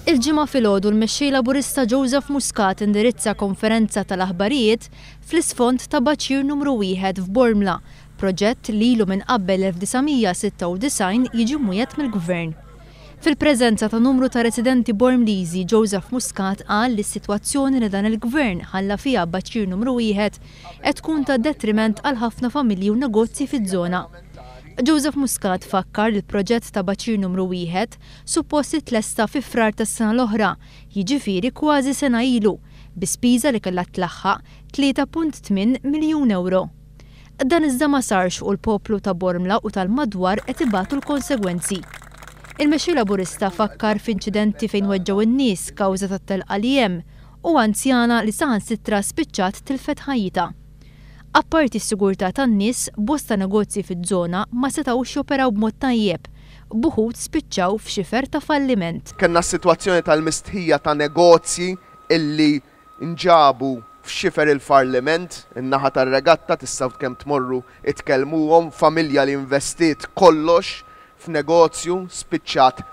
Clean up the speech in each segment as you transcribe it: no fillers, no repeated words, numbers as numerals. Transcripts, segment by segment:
Il-Ġimgħa filgħodu l-Mexxej Laburista Joseph Muscat indirizza konferenza tal-aħbarijiet fl-isfond ta' Baċir Numru Wieħed f'Bormla, proġett li ilu minn qabel l-1996 jiġi mwiegħed mill-Gvern. Fil-preżenza ta' numru ta' residenti Bormliżi, Joseph Muscat qal li s-sitwazzjoni li dan il-Gvern ħalla fiha Baċir Numru Wieħed qed tkun ta' detriment għal ħafna familji u negozji fiż-żona. Joseph Muscat fakkar li l-proġett ta' Baċir Numru Wieħed suppost jitlesta fi Frar tas-sena l-oħra, jiġifieri kważi sena ilu, bi spiża li kellha tlaħħaq 3.8 miljun ewro. Dan iżda ma sarx u l-poplu ta' Bormla u tal-madwar qed ibatu l-konsegwenzi. Il-Mexxej Laburista fakkar f'inċidenti fejn weġġgħu n-nies kawża tat-telqa li hemm u anzjana li saħansitra spiċċat tilfet ħajjitha. Apparti s-sigurtà tan-nies, bosta negozji fiż-żona ma setgħux joperaw b'mod tajjeb, b'uħud spiċċaw f'xifer ta' falliment. Kellna s-sitwazzjoni tal-mistħija ta' negozji illi nġabu f'xifer il-farliment, in-naħa tar-Regatta, tistgħu kemm tmorru tkellmuhom, familja li investiet kollox f'negozju spiċċat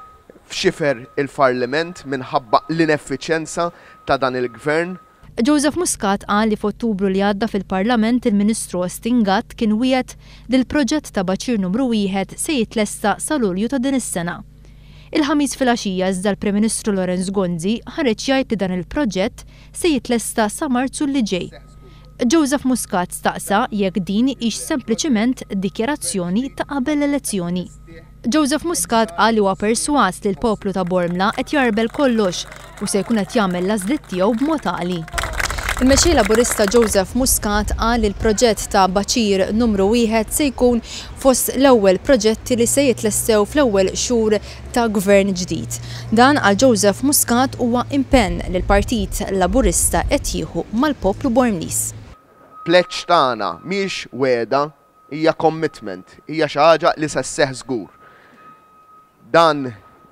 f'xifer il-farliment minħabba l-ineffiċjenza ta' dan il-Gvern. Joseph Muscat qal li f'Ottubru li għadda fil-Parlament il-Ministru Austin Gatt kien wiegħed li l-proġett ta' Baċir Numru Wieħed se jitlesta sa Lulju ta' din is-sena. Il-Ħamis filgħaxija iżda l-Prim Ministru Lawrence Gonzi ħareġ jgħid li dan il-proġett se jitlesta sa Marzu li ġej. Joseph Muscat staqsa jekk din hix sempliċiment dikjarazzjoni ta' qabel l-elezzjoni. Joseph Muscat qal li huwa persważ li l-poplu ta' Bormla qed jagħrbel kollox u se jkun qed jagħmel l-għażliet tiegħu b'mod għaqli. Il-Mexxej Laburista Joseph Muscat qal li l-proġett ta' Baċir Numru Wieħed se jkun fost l-ewwel proġetti li se jitlestew fl-ewwel xhur ta' Gvern ġdid. Dan għal Joseph Muscat huwa impenn li l-Partit Laburista qed jieħu mal-poplu Bormliż. Pledge tagħna mhix wegħda, hija commitment, hija xi ħaġa li se sseħħ żgur. Dan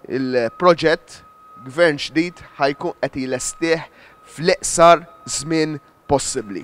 il-proġett Gvern ġdid ħa jkun qed jlestih fl-iqsar żmien possibbli.